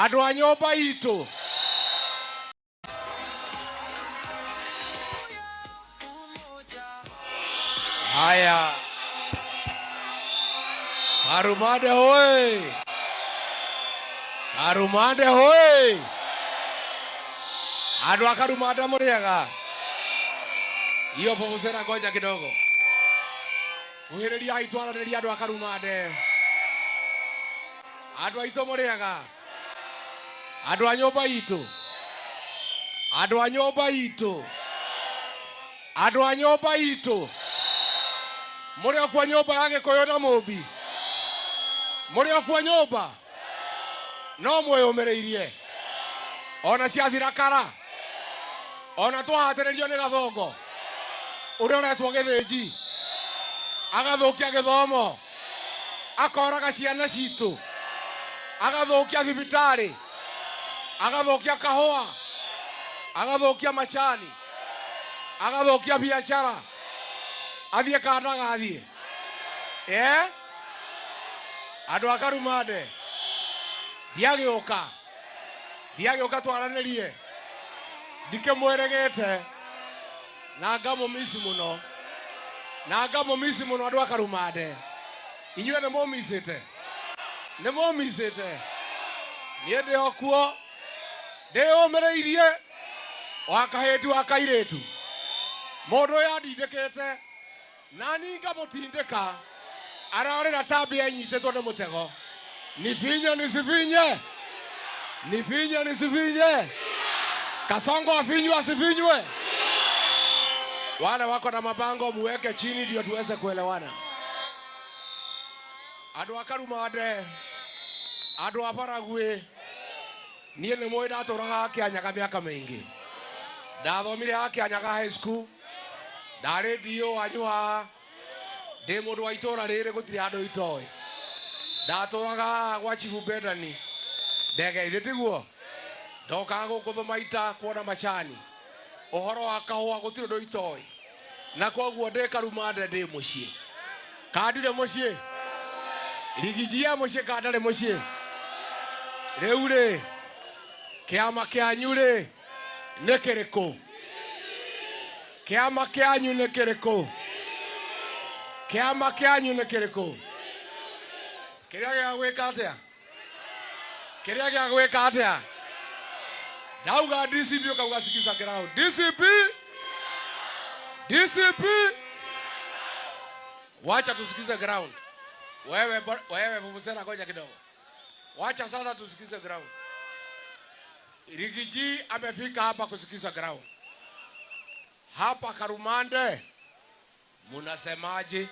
Andũ a nyũmba itũ. Haya. Karumande hoi. Karumande hoi. Andũ a Karumande mũrĩega. Hiyo vuvuzela ngoja kidogo. Kuhĩrĩria itwaranĩria andũ a Karumande. Andũ aitũ mũrĩega. Andũ a nyũmba itũ. Andũ a nyũmba itũ. Andũ a nyũmba itũ. Mũrĩ o kuo nyũmba ya Gĩkũyũ na Mũmbi. Mũrĩ o kuo nyũmba. No mwĩyũmĩrĩirie. Ona ciathira kara. Ona twahatĩrĩrio nĩ Gathongo. Ũrĩa ũretwo Gĩthĩnji. Agathũkia gĩthomo. Akoraga ciana citũ. Agathũkia thibitarĩ. Agathũkia kahũa. Agathũkia macani. Agathũkia biacara. Athiĩ kana ndagathiĩ? Eh? Andũ a Karumande, ndiagĩũka. Ndiagĩũka twaranĩrie. Ndikĩmwĩrĩgĩte na ngamũmici mũno. Na ngamũmici mũno andũ a Karumande. Inyuĩ nĩ mũmicĩte? Nĩ mũmicĩte? Niĩ ndĩ o kuo ndĩyũmĩrĩirie wa kahĩti wa kairĩtu. Mũndũ ũyũ andindĩkĩte na niĩ ngamũtindĩka, ararĩra ta mbĩa ĩnyitĩtwo nĩ mũtego. Nifinye nisifinye? Nifinye nisifinye? Kasongo afinywe asifinywe? Wale wako na mabango muweke chini ndio tuweze kuelewana. Andũ a Karumande, andũ a Baragwi, niĩ nĩ mũĩ ndatũraga Kĩanyaga mĩaka mĩingĩ. Ndathomire haha Kĩanyaga High School, ndarĩ DO wanyu haha, ndĩ mũndũ wa itũra rĩrĩ gũtirĩ handũ itoĩ. Ndatũraga haha gwa Chifu Bendani, Ndege, ithĩ tiguo? Ndokaga gũkũ Thũmaita kuona macani. Ũhoro wa kahũa gũtirĩ ũndũ itoĩ. Na koguo ndĩ Karumande ndĩ mũciĩ. Kana ndirĩ mũciĩ? Rigiji e mũciĩ kana ndarĩ mũciĩ? Rĩu rĩ, kĩama kĩanyu rĩ nĩ kĩrĩkũ? Kĩama kĩanyu nĩ kĩrĩkũ? Kĩama kĩanyu nĩ kĩrĩkũ? Kĩrĩa gĩa gwĩka atĩa? Kĩrĩa gĩa gwĩka atĩa? Ndauga DCP ũkauga sikiza ground. DCP! DCP! Wacha tusikize ground. Wewe wewe vuvuzela ngoja kidogo. Wacha sasa tusikize ground. Rigiji amefika hapa kusikiza ground. Hapa Karumande munasemaje?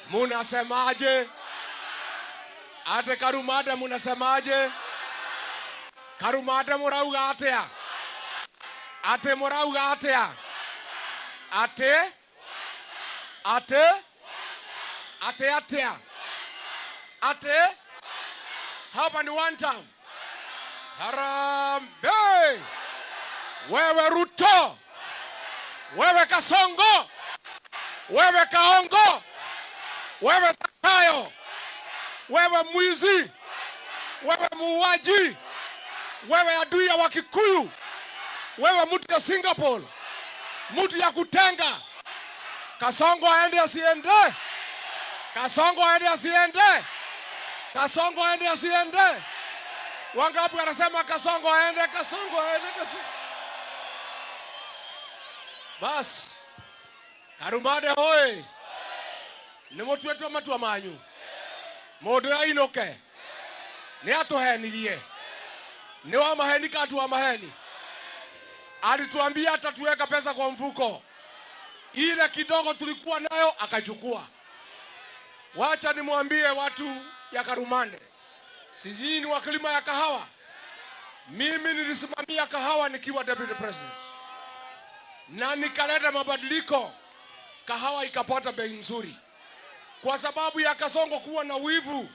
Munasemaje? Ate Karumande munasemaje? Karumande murauga atia? Ate murauga atia? Ate? Ate? Ate atia? Ate? Hapa ni one term. Harambee! Wewe Ruto, wewe Kasongo, wewe Kaongo, wewe Zakayo, wewe mwizi, wewe muuaji, wewe adui ya Wakikuyu, wewe mtu ya Singapore, mtu ya kutenga. Kasongo aende asiende? Kasongo aende asiende? Kasongo aende asiende? Wangapi wanasema Kasongo aende, Kasongo aende, Kasongo? Bas, Karumande hoi. Nĩ mũtuĩtwo matua manyu. Mũndũ ainũke. Nĩ atũhenirie. Nĩ wa maheni katu wa maheni. Alituambia atatuweka pesa kwa mfuko. Ile kidogo tulikuwa nayo akachukua. Wacha nimwambie watu ya Karumande, sijui ni wakulima ya kahawa. Mimi nilisimamia kahawa nikiwa deputy president na nikaleta mabadiliko, kahawa ikapata bei nzuri. Kwa sababu ya Kasongo kuwa na wivu,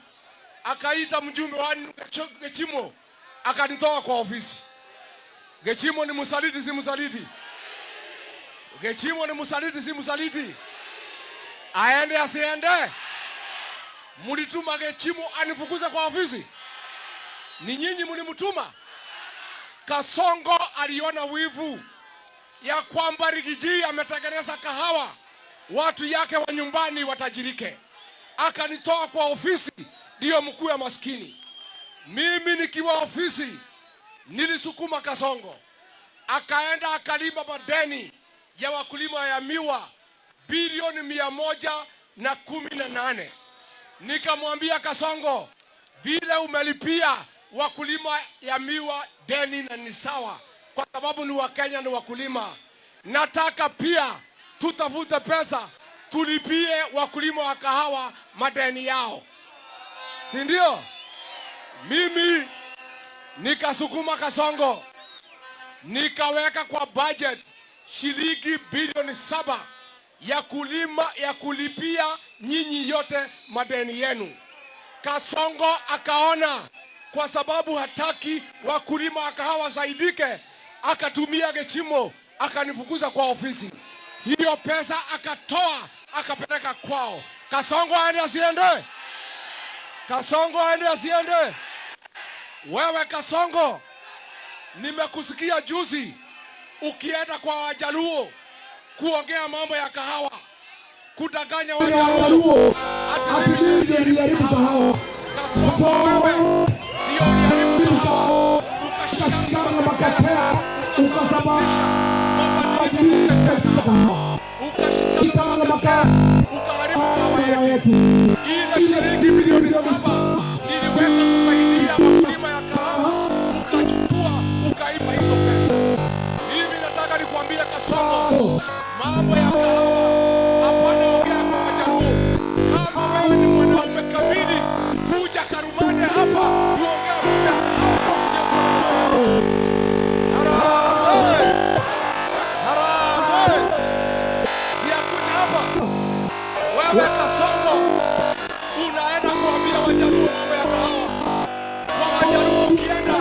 akaita mjumbe wa Gechimo akanitoa kwa ofisi. Gechimo ni msaliti, si msaliti? Gechimo ni msaliti, si msaliti? Aende asiende? Mulituma Gechimo anifukuze kwa ofisi? Ni nyinyi mlimtuma? Kasongo aliona wivu ya kwamba Riggy G ametengeneza kahawa, watu yake wa nyumbani watajirike, akanitoa kwa ofisi, ndiyo mkuu ya maskini. Mimi nikiwa ofisi nilisukuma Kasongo, akaenda akalima madeni ya wakulima ya miwa bilioni 118. Nikamwambia Kasongo, vile umelipia wakulima ya miwa deni na ni sawa, kwa sababu ni Wakenya, ni wakulima. Nataka pia tutafute pesa tulipie wakulima wa kahawa madeni yao, si ndio? Mimi nikasukuma Kasongo, nikaweka kwa budget shilingi bilioni 7 ya kulima ya kulipia nyinyi yote madeni yenu. Kasongo akaona kwa sababu hataki wakulima wa kahawa saidike, akatumia Gechimo akanifukuza kwa ofisi. Hiyo pesa akatoa akapeleka kwao. Kasongo aende asiende? Kasongo aende asiende? Wewe Kasongo, nimekusikia juzi ukienda kwa Wajaluo kuongea mambo ya kahawa, kudanganya Wajaluo ati mimi niliharibu kahawa. Kasongo, wewe ndio uliharibu kahawa, ukashikana na makatea, ukasababisha mabadiliko kwa sekta ya kahawa, ukashikana na makatea, ukaharibu kahawa yetu. Ile shilingi bilioni 7 niliweka kusaidia wakulima ya kahawa, ukachukua ukaiba hizo pesa. Mimi nataka nikwambie Kasongo, mambo ya kahawa hapana ongea kwa Wajaluo. Kama wewe ni mwanaume kamili, kuja Karumande hapa kuongea mambo ya kahawa. Harambee! Harambee! Si akuja hapa wewe Kasongo, unaenda kuambia Wajaluo mambo ya kahawa. Kwa Wajaluo ukienda,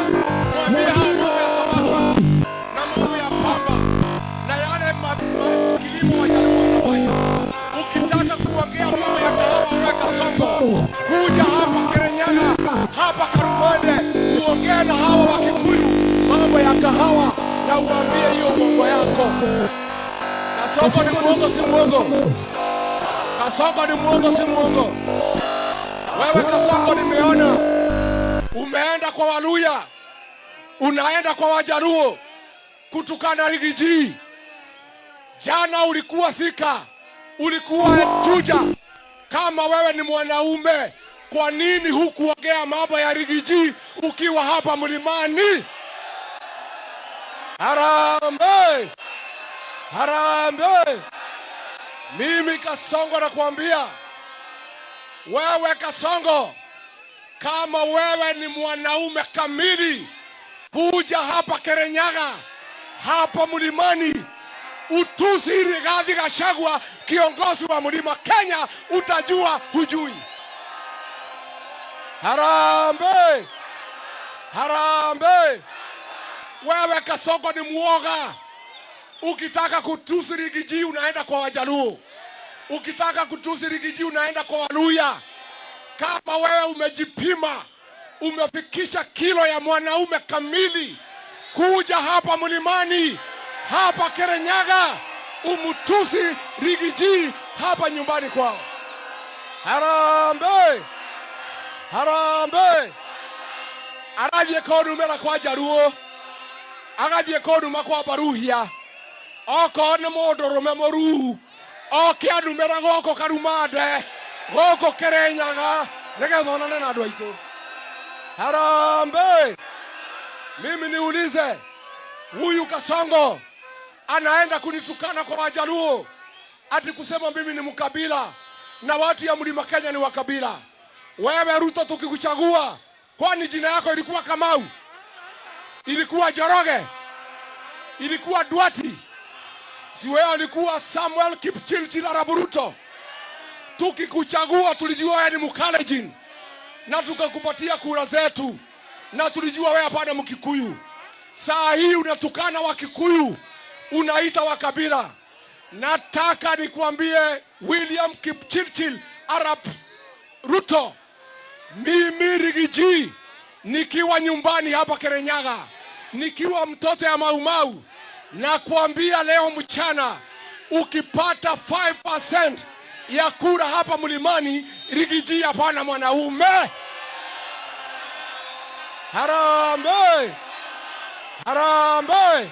mwambie hao mambo ya samaki na mambo ya pamba na yale kilimo Wajaluo wanafanya. Ukitaka kuongea mambo ya kahawa, wewe Kasongo, kuja hapa Kirinyaga, hapa Karumande, uongee na hawa Wakikuyu mambo ya kahawa na uambie hiyo uongo yako. Kasongo ni mwongo, si mwongo? Kasongo ni mwongo, si mwongo? Wewe Kasongo, nimeona umeenda kwa Waluya, unaenda kwa Wajaluo kutukana Riggy G. Jana ulikuwa Thika, ulikuwa Juja. Kama wewe ni mwanaume, kwa nini hukuongea mambo ya Riggy G ukiwa hapa mlimani? Harambee! Harambee! Mimi Kasongo nakwambia wewe Kasongo, kama wewe ni mwanaume kamili, kuja hapa Kirinyaga, hapa mlimani, utusi Rigathi Gachagua, kiongozi wa mlima Kenya, utajua hujui. Harambee! Harambee! Wewe Kasongo ni muoga. Ukitaka kutusi Riggy G unaenda kwa Wajaluo, ukitaka kutusi Riggy G unaenda kwa Waluya. Kama wewe umejipima, umefikisha kilo ya mwanaume kamili, kuja hapa mlimani, hapa Kirinyaga, umutusi Riggy G hapa nyumbani kwao. Harambee! Harambee! Arathiĩ kũnumĩra kwa Jaluo, agathiĩ kũnuma kwa Baruhia, okorwo nĩ mũndũrũme mũruu, oke anumĩra gũkũ Karumande, gũkũ Kirinyaga, nĩgetha onane na andũ aitũ. Harambee! Mimi niulize, huyu Kasongo anaenda kunitukana kwa Wajaluo ati kusema mimi ni mkabila na watu ya mlima Kenya ni wakabila. Wewe Ruto, tukikuchagua, kwani jina yako ilikuwa Kamau? Ilikuwa Njoroge? Ilikuwa Duati? Si wewe ulikuwa Samuel Kipchirchir Arap Ruto? Tukikuchagua tulijua wewe ni Mkalenjin na tukakupatia kura zetu, na tulijua wewe hapana Mkikuyu. Saa hii unatukana Wakikuyu, unaita wakabila. Nataka nikuambie William Kipchirchir Arap Ruto, mimi Riggy G Nikiwa nyumbani hapa Kirinyaga, nikiwa mtoto ya Maumau, na kuambia leo mchana, ukipata 5% ya kura hapa mlimani, Riggy G hapana mwanaume. Harambee! Harambee!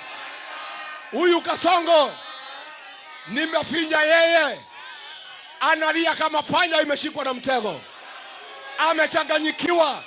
Huyu Kasongo nimefinya yeye, analia kama panya imeshikwa na mtego, amechanganyikiwa.